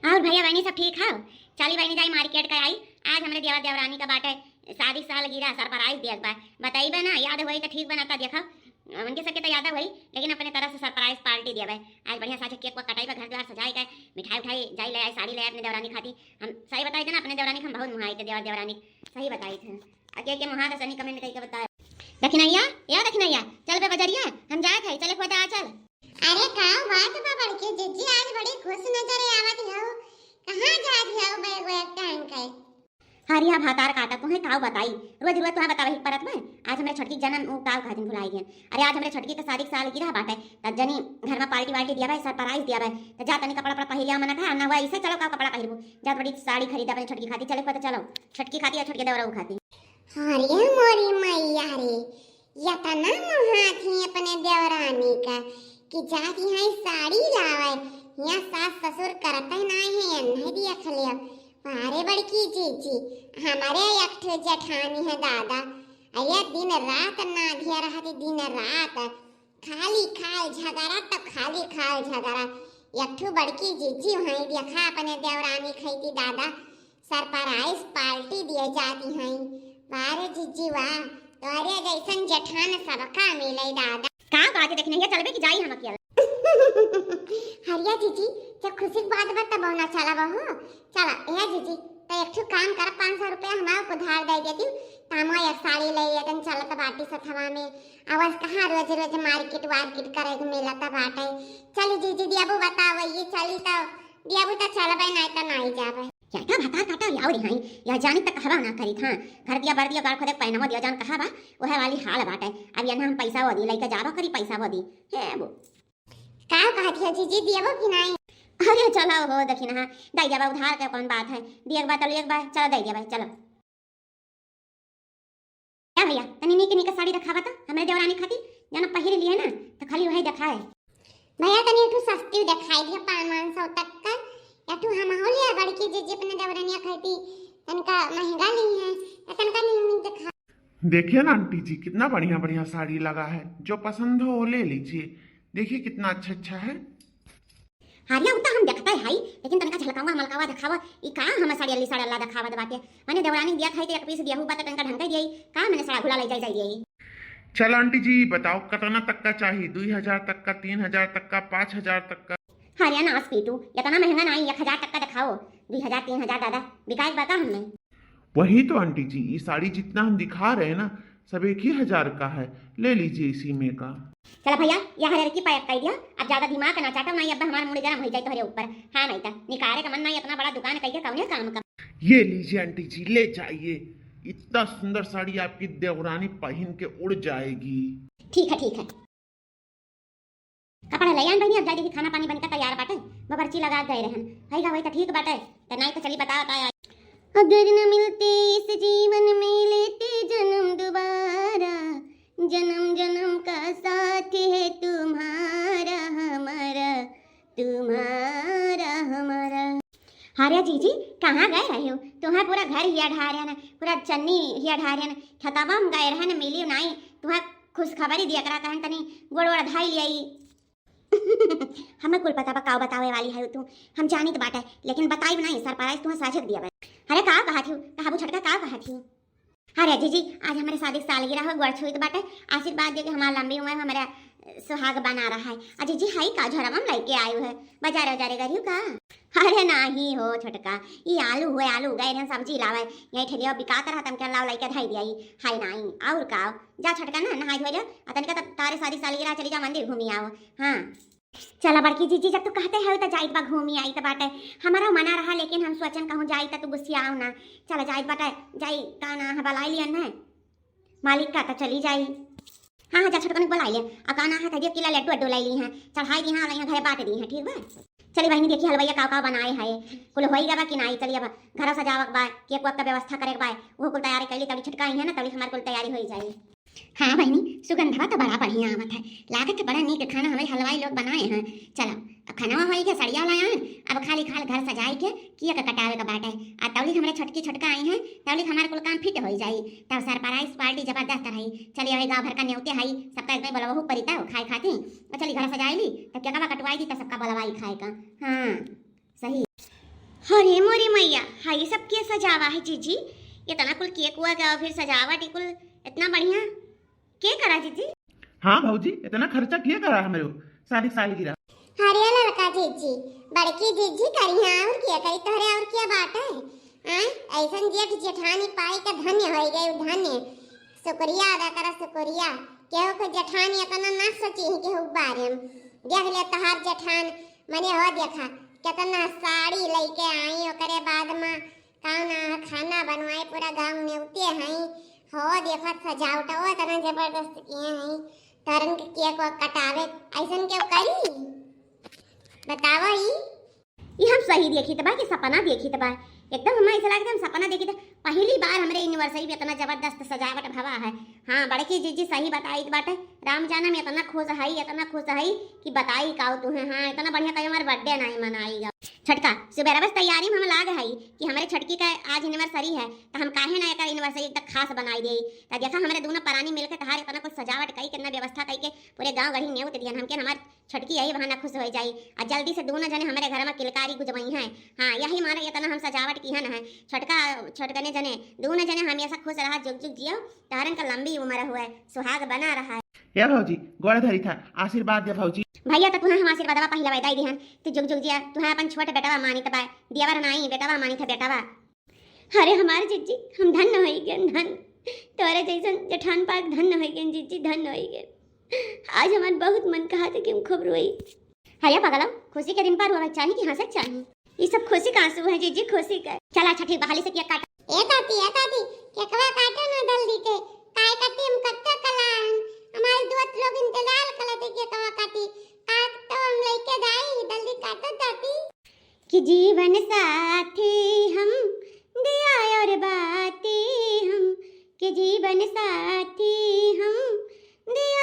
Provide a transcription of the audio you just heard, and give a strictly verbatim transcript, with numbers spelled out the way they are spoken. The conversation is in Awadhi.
और भैया बहनी सब ठीक हौ? चली बहनी जाई market का आई, आज हमरे देवर देवरानी का बाटे शादी सालगिरह, surprise दिया के बा। बताइबे ना, याद होई त ठीक बा, ना त देखा, उनके सबके त याद होई, लेकिन अपने तरफ से surprise party दिया बा। आज बढ़िया साझे cake वेक कटाई बा, घर द्वार सजाई के, मिठाई उठाई जाई ले आई, साड़ी ले आई अपने देवरानी खाती। हम सही बताई थे ना, अपने देवरानी के हम बहुत मुहाई थे, देवर देवरानी, सही बताई थे। आ के के मुहा त सनी comment कई के बताए। दखिनैया, या दखिनैया, चल बे बजरिया, हम जाए थे, चले खुदा आ चल। अरे का बात बा बड़की जीजी, आज बड़ी खुश नजर आवत हौ। कहाँ जात हौ बैग वैग टांग के? हरिया भातार काटा, तुहे काव बताई, रोज रोज तुहे बतावे ही परत बा। आज हमरे छोटकी के जन्म, उ काव कहतिन भुलाई गयन। अरे आज हमरे छोटकी के शादी के सालगिरह बाटे, त जनी घर में party वार्टी दिया बा, surprise दिया बा, त जा तनी कपड़ा उपड़ा पहिरिया मना खा, ना हुआ ऐसे चलो काव कपड़ा पहिरबू, जा बड़ी साड़ी खरीद अपने छोटकी खाती, चले को त चलो, छोटकी खाती या छोटके देवरऊ खाती। अरे मोरी मैया रे, यतना मुहात ही अपने देवरानी का कि जात यहाँ साड़ी लावे, यहाँ सास ससुर करते नाई है, नहीं दिया खलिया। अरे बड़की जीजी, हमारे एक ठो जेठानी है दादा, अरे दिन रात नाधिया रहती, दिन रात खाली खाल झगड़ा तो खाली खाल झगड़ा। एक ठो बड़की जीजी वहीं देखा अपने देवरानी खैती दादा, surprise party दिए जाती हैं। वाह रे जीजी वाह, तोरे जैसन जेठान सबका मिले दादा। का बात है, देखने चलबे कि जाई हम अकेला? हरिया जीजी, जब खुशी की बात बा तब ना चला बहू। चला ए जीजी, तो एक ठो काम कर, पाँच सौ रुपया हमारे को उधार दे देती, तो हम एक साड़ी ले लेतन, चलत बाटी सथवा में। आवाज कहाँ रोज रोज market वार्केट करे के मिलत बाटे। चली जीजी, दियाबू बताओ, ये चली तो दियाबू तो चलबे, नहीं तो नहीं जाबे। या का भतार काटा याव रे हाई, या जानी तक कहवा ना करी था। घर दिया बर दिया गाड़ खोदे पैनवा दिया जान कहा बा, वह वाली हाल बाटे। अब यहाँ हम पैसा वो दी, लइके जाबा करी पैसा वो दी। हे बो। का कहत है जीजी, दियाबू कि नहीं? अरे चला हो दखिनहा, दे देबा उधार के कौन बात है, दिए के बा तो लिए के बा, चला दे देबा, चला। क्या भैया, तनी नीक नीक साड़ी देखावा त, हमरे देवरानी खाती, जाना पहिर लिए ना, तो खाली वही देखाए। भैया तनी एक ठो सस्ती देखाई दिया, पाँच पाँच सौ तक का, या ठो हम हो लिया बड़की जीजी अपने देवरानिया खाती, तनका महंगा ली है, या तनका नीक नीक देखा। देखिए ना आंटी जी, कितना बढ़िया बढ़िया साड़ी लगा है, जो पसंद हो वो ले लीजिए। देखिए कितना अच्छा अच्छा है। हरिया, उ त हम देखते हई, लेकिन तनका झलकावा मलकावा देखावा, ई का हम सड़ियली सड़ियला देखावत बाटे? मने देवरानी दिया खाई त एक piece दियाहू बा त तनका ढंग के दियाई, का मने सड़ा घुला ले जाई जाई दियाई? चल आंटी जी, बताओ कितना तक का चाही? दुई हजार तक का, तीन हजार तक का, पाँच हजार तक का? हरिया नास पीटू, इतना महंगा नाई, एक हजार तक का देखाओ। दुई हजार, तीन हजार दादा, बिकाई बा का हमने? वही तो आंटी जी, ये साड़ी जितना हम दिखा रहे हैं ना, सब एक ही हजार का है, ले लीजिए इसी में का। चला भैया, यह हरियर की pack कर दिया, अब ज्यादा दिमाग ना चाटो, नहीं अब हमारा मूड गरम हो जाए तोहरे ऊपर। हाँ नहीं तो निकारे का मन नहीं, इतना बड़ा दुकान कहिए कौने काम का। ये लीजिए आंटी जी, ले जाइए, इतना सुंदर साड़ी आपकी देवरानी पहन के उड़ जाएगी। ठीक है, ठीक है। कपड़ा ले आन बहिनी, अब जाए देखी खाना पानी बन के तैयार बाटे, बबरची लगा गए रहन। हई गा वही तो ठीक बाटे, तो नहीं तो चली बता बता। अगर न मिलते इस जीवन में लेते जन्म दोबारा, जन्म जन्म का साथ है तुम्हारा हमारा, तुम्हारा हमारा। अरे जीजी, कहाँ गए रहे हो? तुम्हें पूरा घर हिया ढारे न, पूरा चन्नी हिया ढारे न, खेतवा में गए रहन, मिली नहीं, तुम्हें खुशखबरी दिया करा कहन तनी गोड़ वोड़ धाई लियाई। हमें कुल पता बा, काव बतावे वाली है तू, हम जानित बाटे, लेकिन बताई नहीं, surprise तुम्हें साझे दिया बा। अरे का कहा थी, कहाबू छोटका, का कहा थी? अरे जीजी, आज हमारे शादी की सालगिरह हो, गोड़ छुइत बाटे, आशीर्वाद दे के हमारा लंबी उम्र, हमारा सुहाग बना रहा है। आ जीजी, हाई का झोरवा में लेके आयु है, बाजारे उजारे गई हो का? अरे नाही हो छोटका, ई आलू हुए, आलू गए रहे सब्जी लावे, यही ठेलिया बिकात रहा, तनके लाव लेके धाई दिया, ई हाय नाही, और का? जा छोटका ना, नहाई धोई ले, आ तनका तब तारे शादी सालगिरह चली जा मंदिर घूमी आओ। हाँ। चला बड़की जीजी, जब तू कहते हो तो जाइत बा घूमी आइत बाटे। हमारा मना रहा, लेकिन हम सोचन कहूँ जाई त तू गुस्सियाओ ना। चला जाइत बाटे, जाई का ना है, बलाई लियन है मालिक का, तो चली जाई। हाँ हाँ, जा छोटकन के बुलाई ले, आ का ना है, कहिए किला लड्डू अड्डू लाई ली हैं, चढ़ाई दी हैं, यहाँ घरे बांट दी हैं, ठीक बा? चली बहिनी, देखी हलवाइया का का बनाए है, कुल होई गवा कि नाई। चली अब घर सजावक बा, केक वेक का व्यवस्था करे के बा, वो कुल तैयारी कैली, तबली छोटका आई है ना, तबली हमार कुल तैयारी होई जाई। हाँ बहिनी, सुगंधवा तो बड़ा बढ़िया आवत है, लागत है बड़ा नीक खाना हमारे हलवाई लोग बनाए हैं। चला, अब खानवा होई के सड़िया लायन, अब खाली खाल घर सजाई के केक कटावे के बाटे। आ तौली हमरे छोटकी छोटका आई हैं, तौली हमार कुल काम फिट होई जाई, तब सरप्राइज पार्टी जबरदस्त रही। चलिए, अबे गाँव भर का नेवते हई, सबका इसमें बोलवहू परी तब खाए खाती। और चली घर सजाई ली, तब केकवा कटवाई दी, तब सबका बोलवाई खाए का। हाँ, सही। अरे मोरी मैया, हाँ, ये सब के सजावा है जीजी? इतना कुल केक हुआ क्या, फिर सजावट, ये कुल इतना बढ़िया के करा जीजी? हाँ भौजी, इतना खर्चा के करा हमरे शादी सालगिरह? अरे लड़का जीजी, बड़की जीजी करी है, और क्या करी, तोहरे और क्या बात है? आय, ऐसन जेठ जेठानी पाई के धन्य होई गई, धन्य। शुक्रिया अदा करा, शुक्रिया। केहू के जेठानी इतना ना सोची है केहू के बारे में। देख ले तोहार जेठान, मने हो देखा, कितना साड़ी लेके आई, ओकरे बाद में कौन खाना बनवाए, पूरा गांव नेवते हैं। हो देखा सजावट वो इतना जबरदस्त किए हैं, तरन के केक वेक कटावे, ऐसन केहू करी? बतावा ई। ई हम सही देखी त बा कि सपना देखी त बा? एकदम हमें ऐसा लगता हम सपना देखी त। पहली बार हमरे एनिवर्सरी पे इतना जबरदस्त सजावट भवा है। हाँ, बड़की जीजी सही बताई बाटे। राम जाना में इतना खुश हई, इतना खुश हई कि बताई काऊ तुहे। हाँ, इतना बढ़िया कहीं हमार बर्थडे नहीं मनाई गा। छोटका, सुबेरा बस तैयारी में हम लाग हई कि हमरे छोटकी का आज एनिवर्सरी है, तो हम काहे ना एकर एनिवर्सरी एकदम खास बनाई देई। त देखा हमरे दोनों परानी मिलके तहार इतना कुछ सजावट कई, कितना व्यवस्था कई के पूरे गांव गढ़ी नेवत दियन। हमके हमार छोटकी यही बहाना खुश हो जाई। आ जल्दी से दोनों जने हमरे घर में किलकारी गुजवई हैं। हाँ, यही मारे इतना हम सजावट की है ना है। छोटका, छोटकने जने, दोनों जने हमेशा खुश रहा, जुग जुग जियो, तहरन का लंबी उम्र हुए, सुहाग बना रहा है। या भौजी, गोड़ धरी था, आशीर्वाद दे भौजी। भैया, तो तुहे हम आशीर्वादवा पहिला दे दिहन, तू जुग जुग जिया, तुहे अपन छोट बेटवा मानित बा, दियावर नाई, बेटवा मानित है, बेटवा। अरे हमार जिज्जी, हम धन्य होई गए, धन्य। तोरे जैसन जेठान पाक धन्य होई गए जिज्जी, धन्य होई गए। आज हमार बहुत मन कहा था कि हम खूब रोई। अरे पगला, खुशी के दिन पर रोवे चाही कि हंसे चाही? ये सब खुशी का आंसू है जिज्जी, खुशी का। चला अच्छा ठीक बा, हाली से केक काट। ए ताती, ए ताती, केकवा काटो ना जल्दी के। काय काटी हम कत्ते कलान। हमारे दोस्त लोग इंतजार करते केकवा काटी। काट तो हम लेके जाई, जल्दी काटो ताती। कि जीवन साथी हम दिया और बाती हम, कि जीवन साथी हम दिया